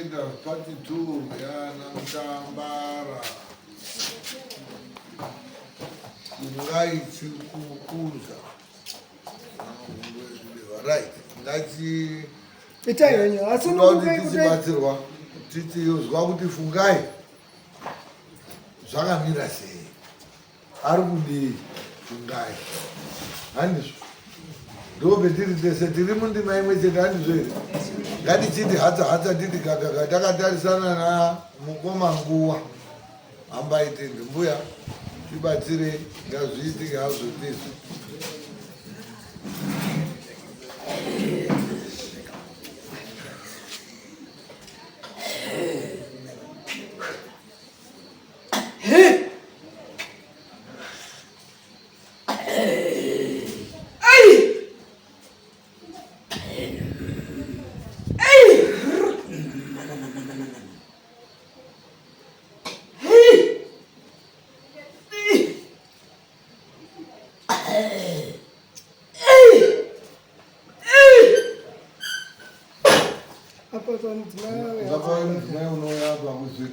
Tichitoita part 2 yana Mutambara. Kungai chikukuza. Right. Ngati itai henyu asi kuti tichibatsirwa tichizwa kuti fungai zvakamira sei. Ari kudii Fungai? Handizvo? Ndopetiri tese tiri mundima imwe chete handizvo here? Ngatichiti hatsa hatsa titi gagaga takatarisana na mukoma nguwa. Hambai tindi mbuya tibatsire ngazviitike hazvo tizvo.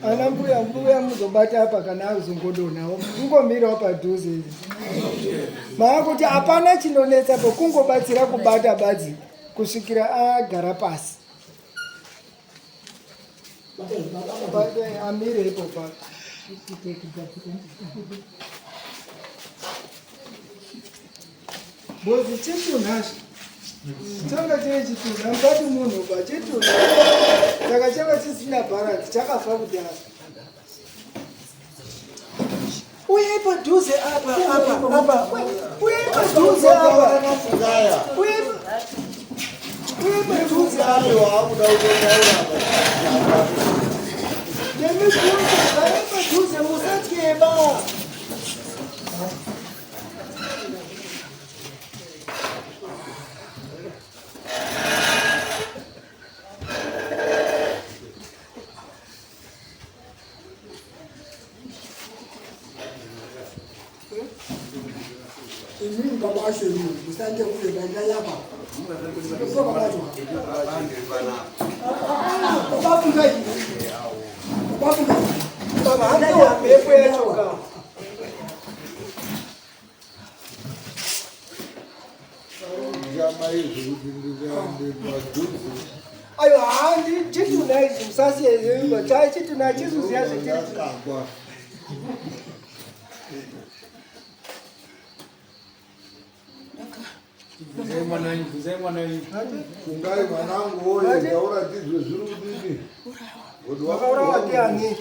Ana mbuya mbuya muzobata apa kana azongodonawo kungomirawo padhuze maakuti hapana chinonetsa po kungobatsira kubata badzi kusvikira agara pasi amire ipo pa Bozi chitunha changa chiri chitunha mukati munhu ba chitunha saka changa chisina balance chakafa kudhara. Uyai padhuze apa apa apa uyai padhuze apa uyai uyai padhuze apa nemibvunzo garai padhuze musatyeba. Inini baba ashe musaende kule dai yapa. Baba fungai. Baba fungai. Baba hapana mhepo yacho ka. Ayo handi chitunha ichi musasiye chai chitunha chisuziya zvetiri. Fungai mwanangu woye ngauratidzwe zviri kudini. Wakaurawa ndiani?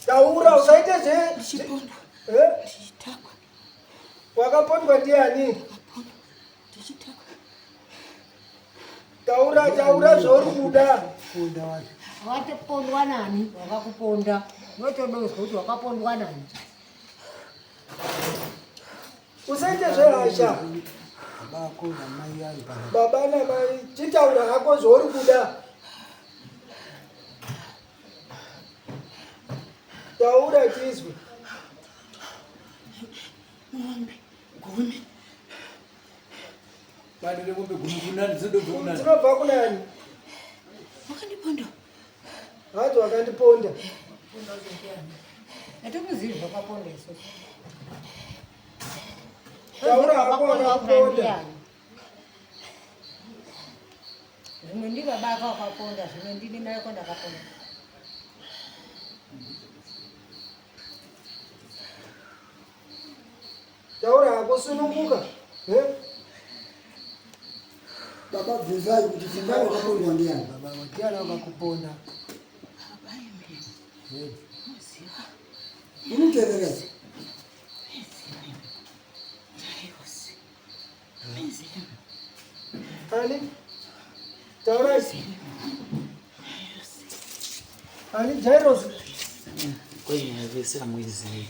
Taura usaite zve Ndichipondwa. Eh? Ndichitakwa. Wakapondwa ndiani? Ndakapondwa. Ndichitakwa. Taura taura zvauri kuda. Kuda wacho. Watopondwa nani? Wakakuponda. Unotodozwa kuti wakapondwa nani? Usaite zvehasha. Baba namai ari pano. Baba namai chitaura hako zvauri kuda. Taura tizwe. Mombe gumi. Bani remombe gumi kunani dzinobva kunani? Dzinobva kunani? Wakandiponda. Hanzi wakandiponda. Hatikuzivi zvakaponda isusu. Taura hako wakaponda. Zvimwe ndi baba ako wakaponda, zvimwe ndini mai ako ndakaponda. Taura hako sununguka. Eh? Baba bvunzai kuti Fungai wakapondwa ndiani? Baba ndiani wakakuponda? Baba imi. Muziva. Unotereresa. Ani? Taura. Ani Jairos. Kwenyaya vese amuizivi.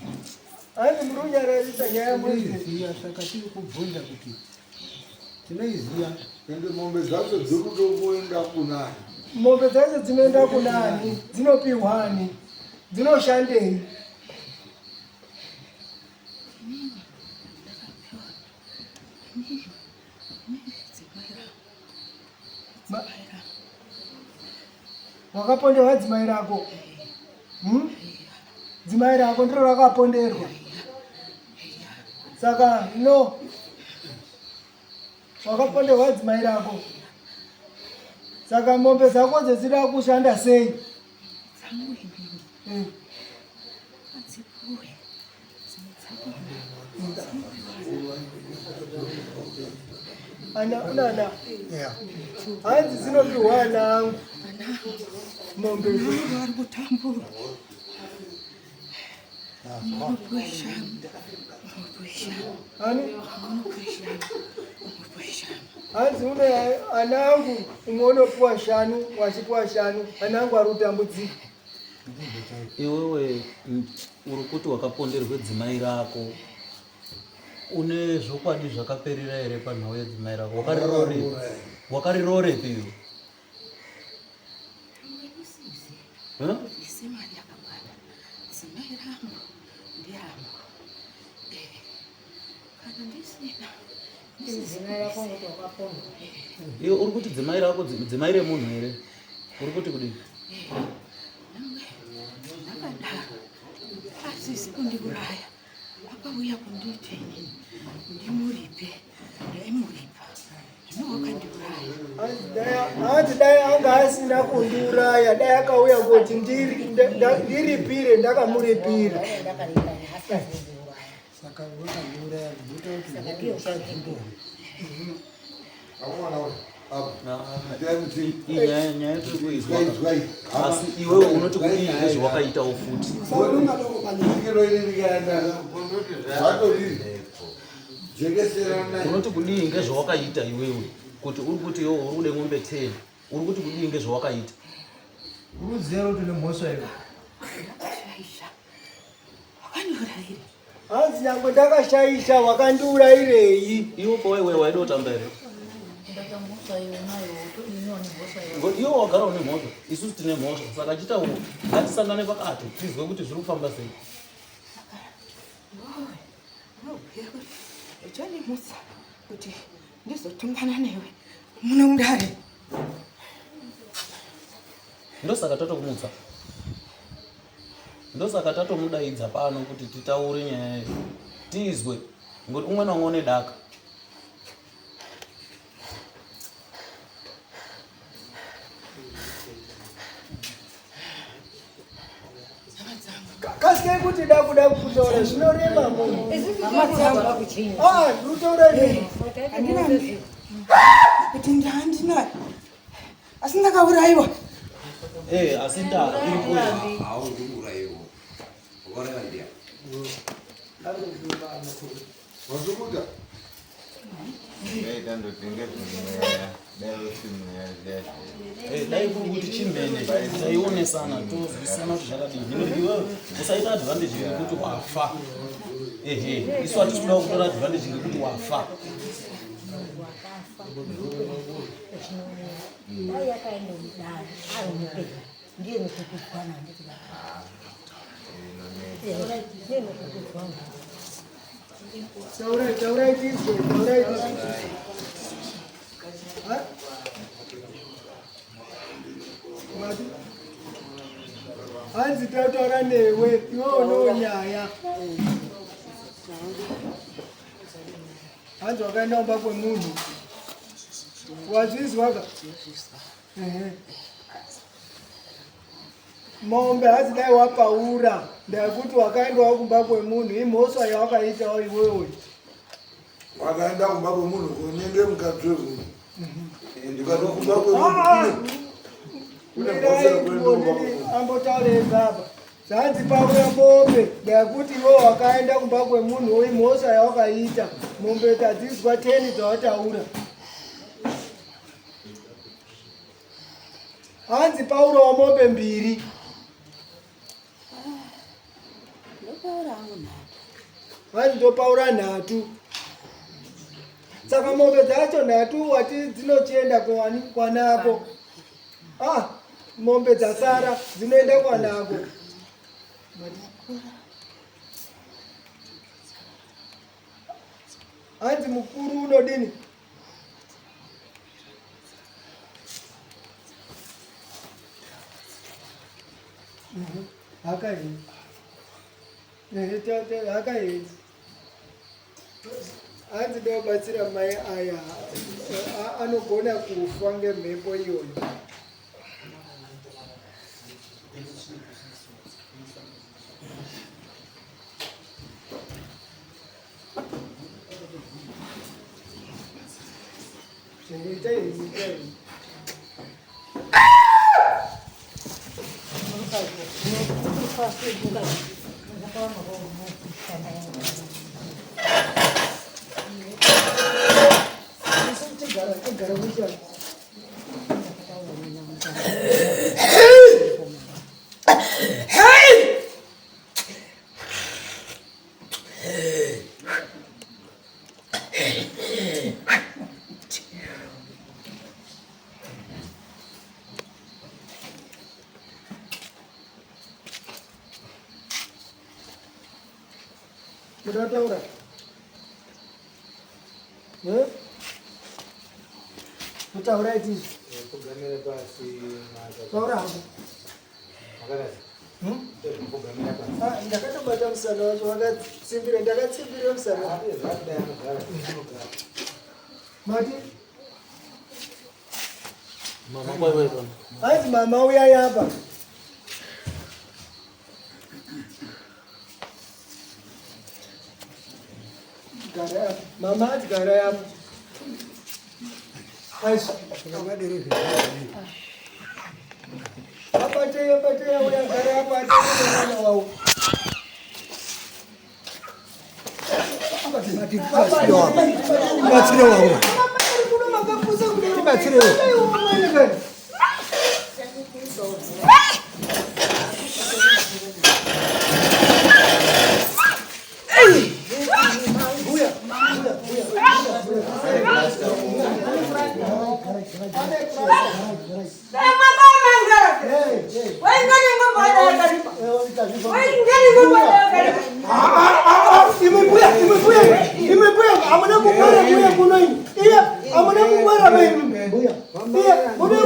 Ani muri kunyararisa nyaya muizivi. Saka tiri kubvunza kuti tinoiziva. Ende mombe dzacho dziri kutomboenda kunani? Mombe dzacho dzinoenda kunani? Dzinopihwani? Dzinoshandei? Wakaponderwa dzimai rako. Dzimai rako ndiro rakaponderwa. Saka no. Wakaponderwa dzimai rako. Saka mombe dzako dzedzida kushanda sei? Dzangu inini. Adzipuwe. Ana unana. Hanzi dzinopiwa ana angu. Mombe vari kutambura. Hanzi une ana angu umwe unopiwa shanu wachipiwa shanu ana angu ari kutambudzika. Iwewe uri kuti wakaponderwe dzimai rako une zvokwadi zvakaperera here panhau yedzimai rako? Wakarirorepi iwe? Mari yakakwana dzimai rangu nderangu kana ndisina iwe uri kuti dzimai rako dzimai remunhu here? Uri kuti kudii? Ndakadaro asizi kundiuraya, akauya kundiita inini ndimuripe, ndaimuripa, zvino wakandiuraya. Hanzi dai anga asina kundiuraya, dai akauya kuti ndiripire, ndakamuripira. Saka wakandiuraya zvinoita kuti usadzimbowe. Nyaya tiri kuizwa, asi iwewe unoti kudii nezvawakaitawo futi? Unoti kudii ngezvawakaita iwewe? Kuti uri kuti iwewe uri kude mombe 10, uri kuti kudii ngezvawakaita? Uruziva kuti une mhosva iwe. Ndakashaisha, wakandiurayire. Hanzi nyangwe ndakashaisha, wakandiurayirei? Iwe pawaiwe waida kutamba here? Iwe wagara une mhosva, isusu tine mhosva, saka chitauro ngatisangane pakati tizwe kuti zviri kufamba sei. Uchandimutsa kuti ndizotungana newe muno mudare. Ndosaka tatokumutsa, ndosaka tatomudaidza pano kuti titaure nyaya iyi tizwe, ngokuti umwe naumwe une daka. Kasike kuti da kuda kutaura zvinorema munhu. Ah, ndikutaura nini? Handirambi kuti ndandinayo, asi ndakaurayiwa. Asi ndaa iripo. Wazvikuta? Dai kuri kuti chimene taionesana tozwisana kuti zvakadii. Hino iwewe usaita advantage ngekuti wafa. Ehe, isu hatisi kuda kutora advantage ngekuti wafa. Dai yakaenda mudare ari mupenyu, ndiye nokukudzwana, handiti? Ndiye nokukudzwana. Taurai, taurai tizwe, taurai tizwe. Ha? Mati? Hanzi tataura newe, iwe unowo nyaya. Hanzi wakaenda kumba kwemunhu. Wazvizwa ka? Ehe. Mombe hanzi dai wapaura, ndakuti wakaendawo kumba kwemunhu, imhosva yawakaitawo iwewe. Wakaenda kumba kwemunhu kunenge mukadzi wemunhu. Ndikati kumba kwemunhu kune mhosva yekuenda kumba kwemunhu. Ambotaurei baba. Zvanzi paura mombe, ndakuti iwe wakaenda kumba kwemunhu, imhosva yawakaita. Mombe tadzizwa 10 dzawataura. Hanzi paurawo mombe mbiri. Ndopaura hangu nhatu. Hanzi ndopaura nhatu. Saka mombe dzacho nhatu wati dzinochienda kwanako. Ah, mombe dzasara dzinoenda kwanako. Hanzi mukuru unodini? Haka hii. Haka hii. Hanzi ndobatsira mai aya anogona kufa ngemhepo iyoyo. Itai, itai. Munotaura? Eh? Kutaura itizvi. Kugamira pasi. Taura hako. Makadai. Hmm? Kugamira pasi. Ah, ndakatobata musana wacho wakatsimbira, ndakatsimbira musana. Mati? Mama kwaiwe pano. Hanzi mama uyai apa. Gara apa. Mama hanzi garai apa. Aishi. Abatei, abatei, uya gara apa, atei mwana wavo. Tibatsirewo wangu. Tibatsirewo. Imi mbuya, imi mbuya, imi mbuya, hamuna kungwara mbuya kuno imi. Iya, hamuna kungwara ba imi. Iya, mune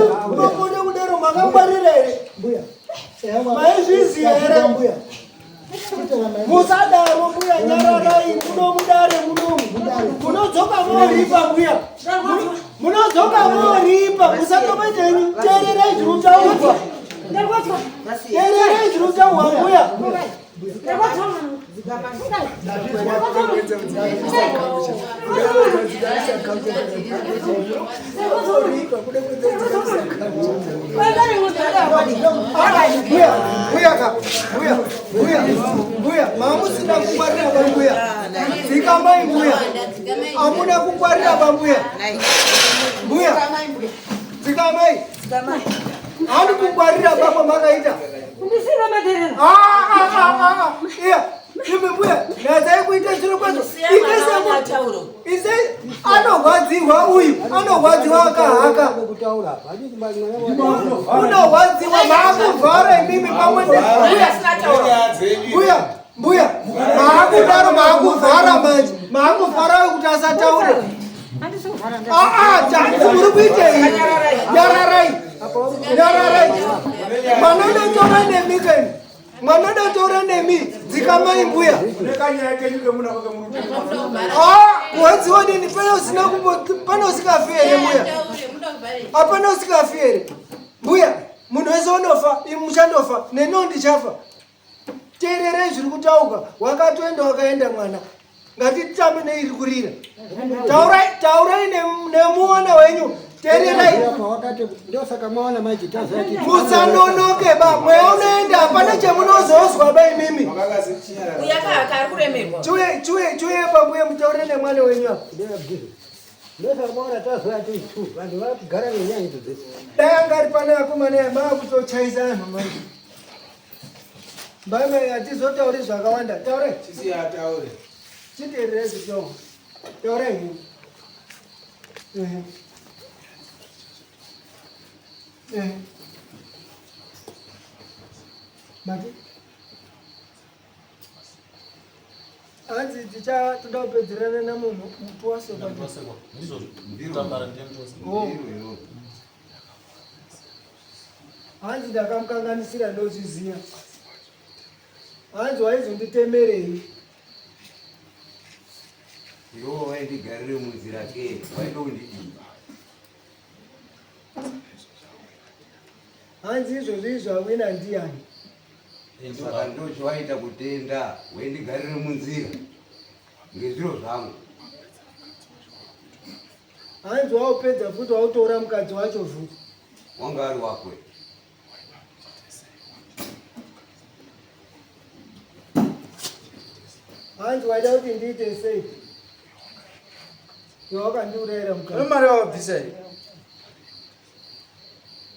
mune kudero makangwarira here? Maizviziva here? Musadaro mbuya, nyararai muno mudare munomu. Munodzoka moripa mbuya. Munodzoka moripa, musatobaita henyu. Teererai zviri kutaurwa. Teererai zviri kutaurwa mbuya. Mbuya, mbuya ka, mbuya, mbuya, mbuya, mamusina kungwarira ba mbuya. Dzikamai mbuya. Amuna kungwarira ba mbuya. Mbuya. Dzikamai. Handi kungwarira baba makaita. Ah, ah, ah, ah, ah. Iya, imi mbuya, nyatsai kuita chiro kwacho. Ise anorwadziwa uyu, anorwadziwa akahaka. Unorwadziwa maakuvhara imimi pamwe ne mbuya. Mbuya, mbuya, maakudaro maakuvhara manje, maakuvhara kuti asataure. Ah, ah, chanzi muri kuitei? Nyararai. Nyararai. Manodotora nemi kani. Manodotora nemi. Dzikamai mbuya. Ah, kuwadziwa nini pane usina kumbo pane usikafi here mbuya? Hapana usikafi here? Mbuya, munhu wese unofa, imi muchandofa, neniwo ndichafa. Teererai zviri kutauka, wakatoenda wakaenda mwana. Ngatitame neiri kurira. Taurai, taurai nemuona wenyu. Teererai. Ndosaka mwaona manje tazati. Musanonoke ba, mweya unoenda hapana chemunozozwa ba imimi. Uya ka ari kuremerwa. Chiuye, chiuye, chiuye pambuya mutaure nemwana wenyu apa. Ndosaka mwaona tazati tu vanhu vakugara nenyaya idzo dzese. Dai anga ari pane akomana aya maakutochaisa anhu manje. Mbai mai hatizotauri zvakawanda. Taurai. Chisiya ataure. Chiteerere zvitaurwa. Taurai henyu. Ehe. Ehe. Mati? Hanzi ticha toda kupedzerana namunhu muti wasekwa. Ndwasekwa. Ndizvo. Tambara ndiye mtu wasekwa. Oh. Hanzi ndakamukanganisira ndozviziva. Hanzi waizonditemerei? Iwo waindigarire munzira ke, waida kundidii? Hanzi izvozvi izvi awina ndiyani? Saka ndochiwaita kutenda, waindigarire munzira ngezviro zvangu. Hanzi waupedza futi wautora mukadzi wacho futi. Wanga ari wakwe. Hanzi waida kuti ndiite sei? Iwe wakandiurayira mukadzi. Mari wabvisa iyi.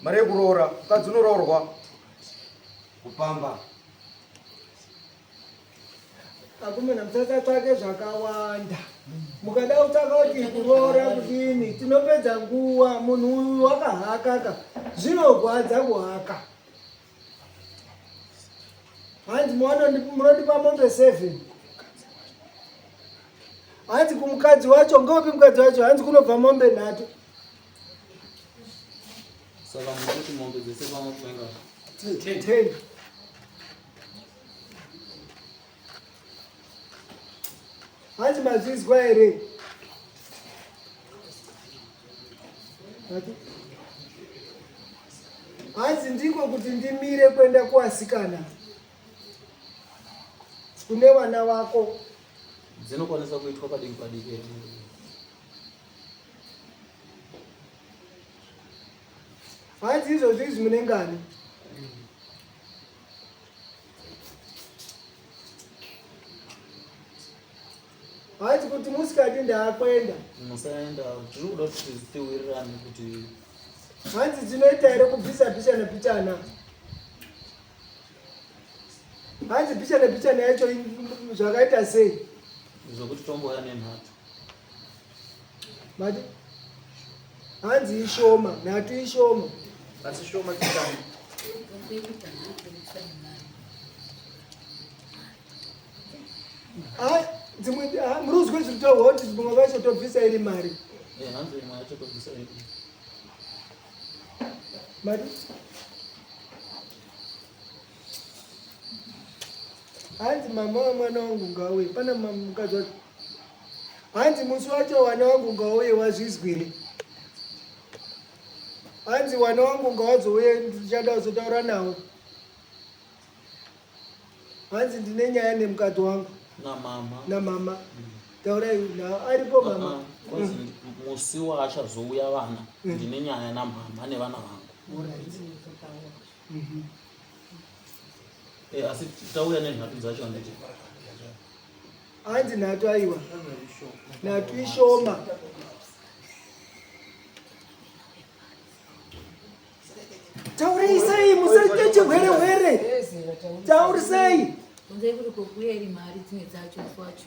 Mari yekuroora, mukadzi unoroorwa. Kupamba. Akomana musasatsvake zvakawanda. Mukada kutsvaka kuti kuroora kudini tinopedza nguva. Munhu uyu wakahakaka zvinogwadza kuhaka. Hanzi munondipa mombe 7. Hanzi kumukadzi wacho ngeupi mukadzi wacho hanzi kunobva mombe 3. Saka mukuti mombe dzese pamwe 10. Hanzi mazvizwa here? Hanzi ndiko kuti ndimire kuenda kuvasikana kune vana vako. Dzinokwanisa kuitwa padiki padiki. Hanzi izvozvi izvi mune ngani? Hanzi kuti musikati ndaakuenda. Musaenda, tiri kuda kuti tiwirirane kuti hanzi dzinoita here kubvisa pichana pichana? Hanzi pichana pichana yacho zvakaita sei? Zvokuti tombouya nenhatu. Mati hanzi ishoma, nhatu ishoma. Asi shoma chitani. Dzimwe muri kuzwa zviri kutaurwa kuti dzimwe vacho tobvisa iri mari. Hanzi imwe yacho tobvisa iri. Mati hanzi mama wemwana wangu ngauye pana mukadzi wacho hanzi musi wacho wana wangu ngauye wazvizwire hanzi wana wangu ngawazouye ndichada kuzotaura nawo hanzi ndine nyaya nemukadzi wangu namama namama taurai na aripo mama kwanzi musi waachazouya vana ndine nyaya namama nevana vangu. Asi tauya nenhatu dzacho handiti? Hanzi nhatu aiwa nhatu ishoma. Taurisei musaite chihwerehwere. Taurisei. Kunze kuri kokuya iri mari dzimwe dzacho musi wacho.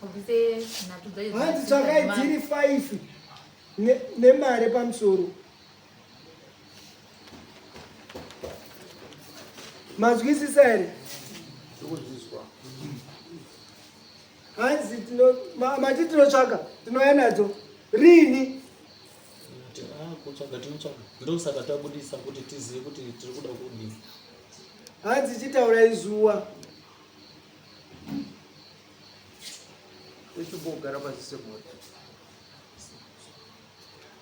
Ubvise nhatu dzacho. Hanzi tsvakai dziri 5 nemari pamusoro. Mazwisisa here? Hanzi mati tinotsvaka tinouya nadzo rini? Kutsvaga tinotsvaga, ndosaka tabudisa kuti tizive kuti tiri kuda kudii. Hanzi chitaurai zuva. Tochimbogara pasi semhuri.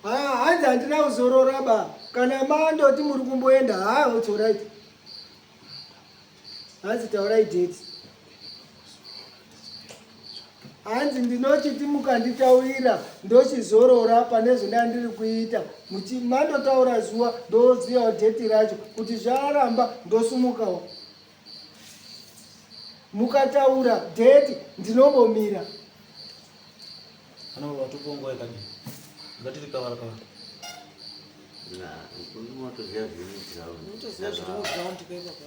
Hanzi handina kuzorora ba kana mandoti muri kumboenda haa it's alright. Hanzi taurai date. Hanzi ndinochiti mukanditaurira ndochizorora pane zvenda ndiri kuita. Mandotaura zuva ndozivawo date racho kuti zvaramba ndosumukawo. Mukataura date ndinombomira. Ana baba tupongo yakadii? Ngatiri kavara kavara. Unotoziva zviri muground. Unotoziva zviri muground kwebaba.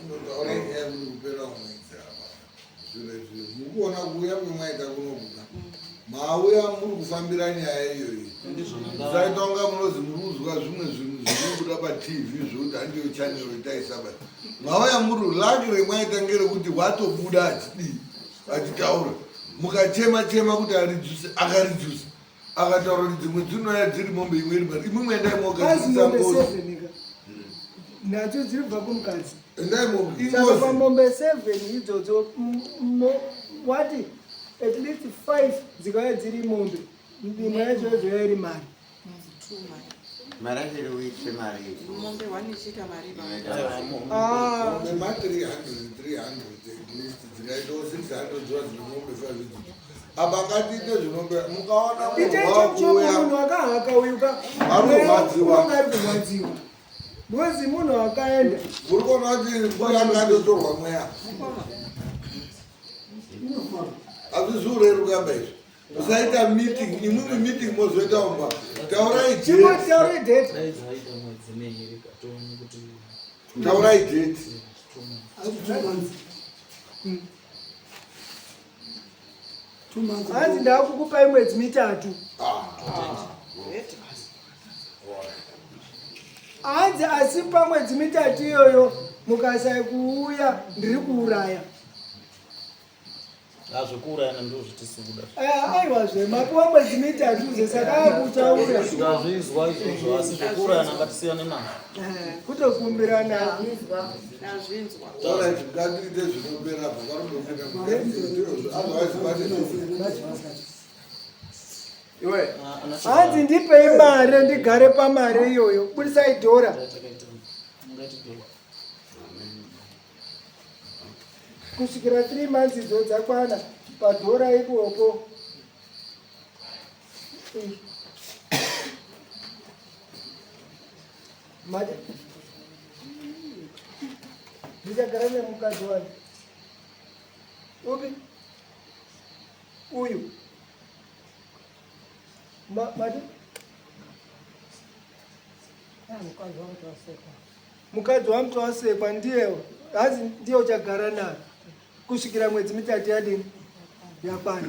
Ndotaura nyaya yekuti kupera mwedzi apa. Zviro izvi mukuona kuuya kwemaita kunobuda. Mauya muri kufambira nyaya iyoyi. Musaita kunga munozi muri kuzwa zvimwe zvinhu zvinobuda paTV zvekuti handiyo channel itaisaba. Mauya muri lucky remwaita ngerekuti watobuda achidii achitaura. Mukachema chema kuti arijusa akarijusa. Akataura kuti dzimwe dzinouya dziri mombe imwe iri mari. Imwe mwendai moga Hanzi mombe 7 ka. Nadzo dziri kubva kumukadzi. Endai Saka ingozi. pamombe 7 idzodzo wati at least 5 dzikauya dziri mombe, imwe yacho yozouya iri mari. Mari yacho iri kuitise mari. Mombe one ichiita mari. Ah. Mombe ma 300 300 at least dzikaitawo 600 dziva dzine mombe 5 idzodzo. Apa ngatiite zvinombe mukaona munhu Ite chocho wakuuya munhu akahaka uyu ka Ari kurwadziwa. unonga ari kurwadziwa because munhu akaenda uri kuona kuti mbuya angatotorwa mweya. Hazvisi kureruka izvi. Usaita meeting, imwimwi meeting mozoita umba. Taurai date. chimbotaure date. Dai dzaita mwedzi neiri katoone kuti Taurai date. 2 months. 2 months. Hanzi ndakukupai mwedzi mitatu. Hanzi asi pamwedzi mitatu iyoyo mukasai kuuya ndiri kuuraya. Zvekuurayana ndo zvatisi kuda. Aiwazve mapuwa mwedzi mitatu ze saka akutaura. Ndazvizwa izvozvo, asi zvekuurayana ngatisiyane nazvo. Kutokumbirana. Nazvinzwa. Alright, ngatiite zvinopera apa. Varikumbopinda mukati. Otherwise pane Iwe. Hanzi ndipei mari ndigare pamari iyoyo, budisai dhora. Kusvikira 3 months idzo dzakwana padhora ikoko. Ndichagara nemukadzi wani upi uyu mati mukadzi wamuti wasekwa ndiye hanzi ndiye uchagara naye kusvikira mwedzi mitatu yadini yakwana.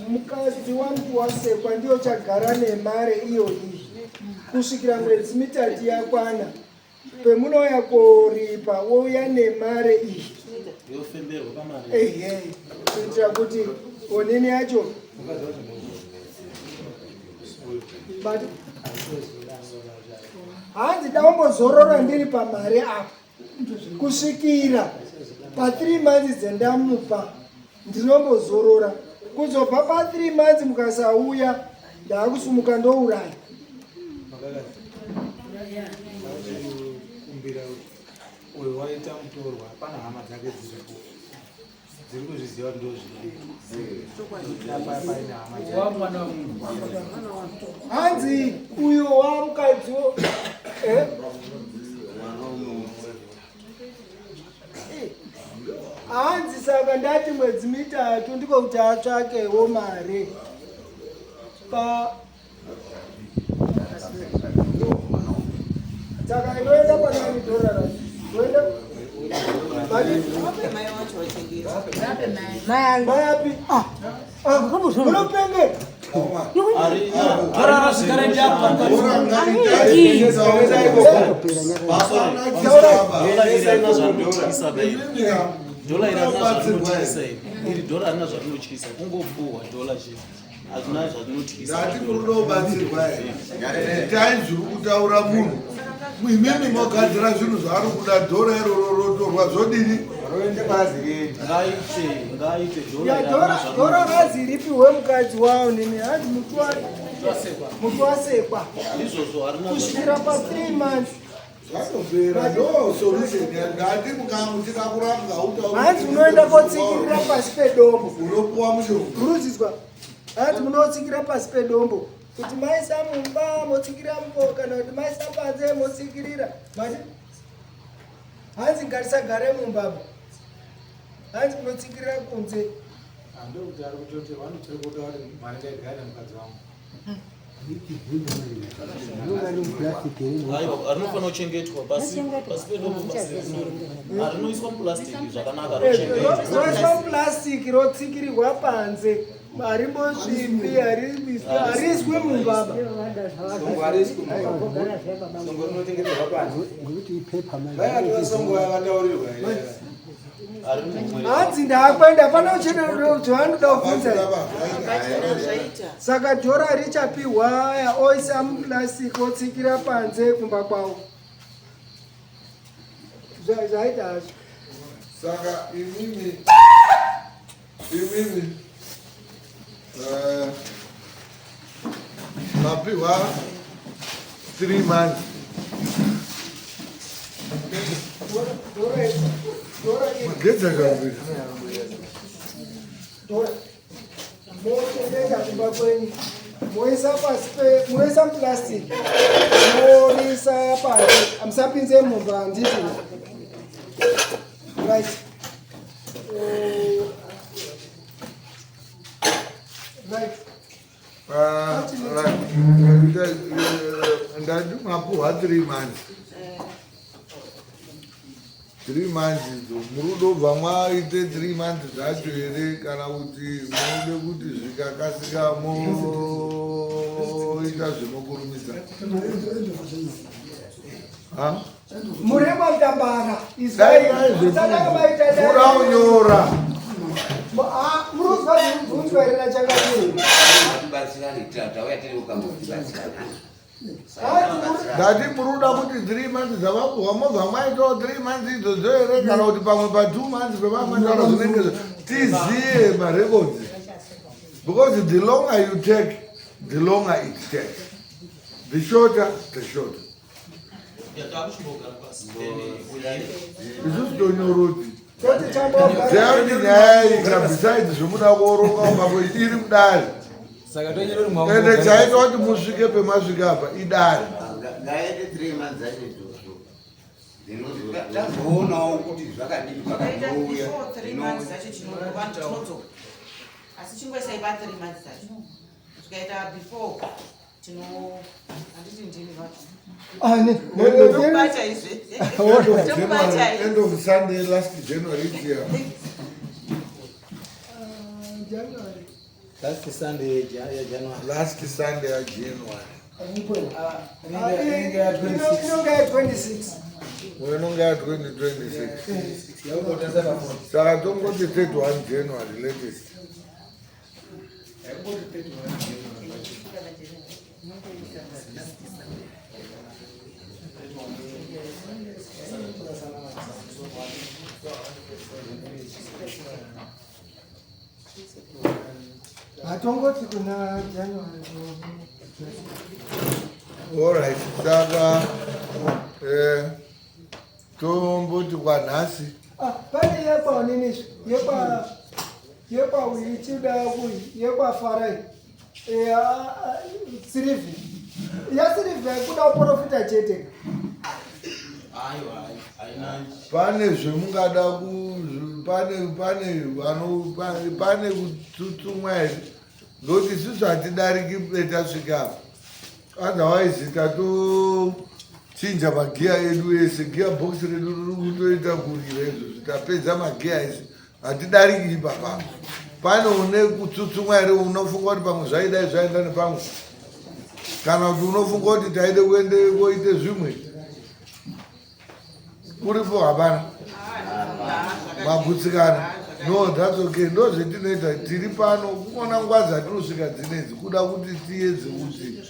Mukadzi wamuti wasekwa ndiye uchagara nemare iyoyi kusvikira mwedzi mitatu yakwana. Pemunouya koripa wouya nemare iyi yofemberwa pamari. Ehe, kuitira kuti onini yacho. But hanzi daumbozorora ndiri pamari apa kusvikira pa3 months dzendamupa, ndinombozorora. Kuzobva pa3 months mukasauya ndaakusumuka ndouraya. Kumbira uyu waita mutorwa, hapana hama dzake dziripo dziri kuzviziva kuti ndozvii apa paine hama dzake. Hanzi uyo wamukadzi eh? Hanzi saka ndati mwedzi mitatu ndiko kuti atsvakewo mari pa saka inoenda panani dhora racho inoenda Vape mai wacho vachengeta. mai api munopenge. Dhora rasvika Dhola iri harina zvarinotyisa dai. Dhola iri harina zvarinotyisa iri. Iri dhola harina zvarinotyisa. Kungopuhwa dhola chete. Hazvina zvarinotyisa. Ndati muri kubatsirwa here? Itai zviri kutaura munhu. Imimi mogadzira zvinhu zvaari kuda, dhora iroro rotorwa zvodini? Roende kwarazirienda. Ngaite, ngaite dhola Ya iri dhora harina dhora zvarinotyisa. razi ripiwe mukadzi wawo nini hanzi muti wasekwa Izvozvo harina kusvikira pa 3 months. Zvatopera, ndo solution. Ndati mukamuchida kurapwa hautauri. Hanzi unoenda kotsikirira pasi pedombo. Unopuwa mushonga. Murudzidzwa hanzi munotsikira pasi pedombo kuti maisa mumba motsikira mbo kana kuti maisa panze motsikirira mati hanzi ngatisagare mumbamo, hanzi munotsikirira kunze. Ndokuti ari kutoti vanotiri kuda kuti mari ngaigare nemukadzi wangu. Aiwa, rinofanira kuchengetwa pasi pasi pedombo pasi. Harinoiswa mupurasitiki zvakanaka Roiswa rochengetwa. mupurasitiki rotsikirirwa panze, harimbosvipi, hariiswi mumbaba. Songo hariswi mumba. Songo rinochengeterwa panze. Ngokuti ipepa manje. Vai atora songo yakataurirwa here? Hanzi ndaakuenda, hapana zvavanoda kubvunza. Saka dhora richapiwa aya oisa muplastic otsikira panze kumba kwavo. Zvaita hazvo. Saka imimi imimi mapiwa 3 months. Magetsi akawira. Mochengeta kumba kwenyu, moisa pasi moisa muplastic, morisa panze, musapinze mumba, handiti? Right. Right. Ndati mapuhwa 3 months. 3 months idzo muri kudobva mwaite 3 months dzacho here, kana kuti munode kuti zvikakasika moita zvinokurumidza? Ha? Murema mutambara. Dai aizvekura unyora. Muruzwa zvibvunzwa here nachakadii? Tibatsirane, tauya tiri ukambotibatsirana. Ndati muri kuda kuti 3 months dzavapuhwa mobva mwaitawo 3 months idzodzo here, kana kuti pamwe pa 2 months pevamataura zvinenge tiziye marecords, because the longer you take, the longer it takes, the shorter, the shorter. Takuchimbogara pasi, then we hear. Isusu tonyoroti Toti chambogara. Ziyauti nyaya iyi, besides zvomuda kuoronga kumba kwedu, iri mudare. Saka tonyora kuti Ende chaita kuti musvike pemasvika apa idare. Ngaende 3 months acho izvozvo, tazoonawo kuti zvakadini. Ukaita Pakanouya before 3 months dzacho tinodzoka, asi chingoisai pa 3 months dzacho. Zvikaita before tino, handiti ndini vacho? Tokubata izve. End of Tokubata. January, end of Sunday last January here. January. Last Sunday yaJanuary. Last Sunday yaJanuary. Inenge ya 26. Inonga ya 26. Inonga ya 2026, saka tongoti 31 January latest. Yakumboti 31 January. Hatongoti kuna January. Alright, saka tomboti kwanhasi. Ah, pane yekwaonini, yekwa yekwa ichida yekwafarai Sirivhi yaSirivhi kuda kuprofita chete. Aiwa, haina. Pane zvemungada pane vano pane kutsutsumwa here? Nokuti isusu hatidariki petasvika apa, otherwise tatochinja magiya edu ese. Gear box redu riri kutoita kurira izvozvi, tapedza magiya ese, hatidariki ipapapa. Pane une kutsutsumwa here? Unofunga kuti pamwe zvaidai zvaenda nepamwe, kana kuti unofunga kuti taide kuende koite zvimwe kuripo? Hapana, magutsikana? No, that's okay. Ndo zvetinoita tiri pano kuona nguva dzatinosvika dzinedzi, kuda kuti tiedze kuti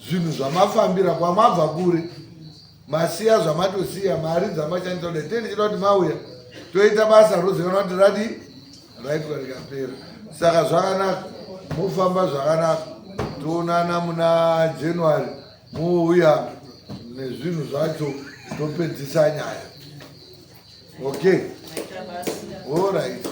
zvinhu zvamafambira kwamabva kure, masiya zvamatosiya, mari dzamashandisa kudai, tee tichida kuti mauya toita basa rozikanwa kuti radi raitwa rikapera. Saka zvakanaka, mofamba zvakanaka. Toonana muna January, mouya nezvinhu zvacho, topedzisa nyaya. Okay, alright.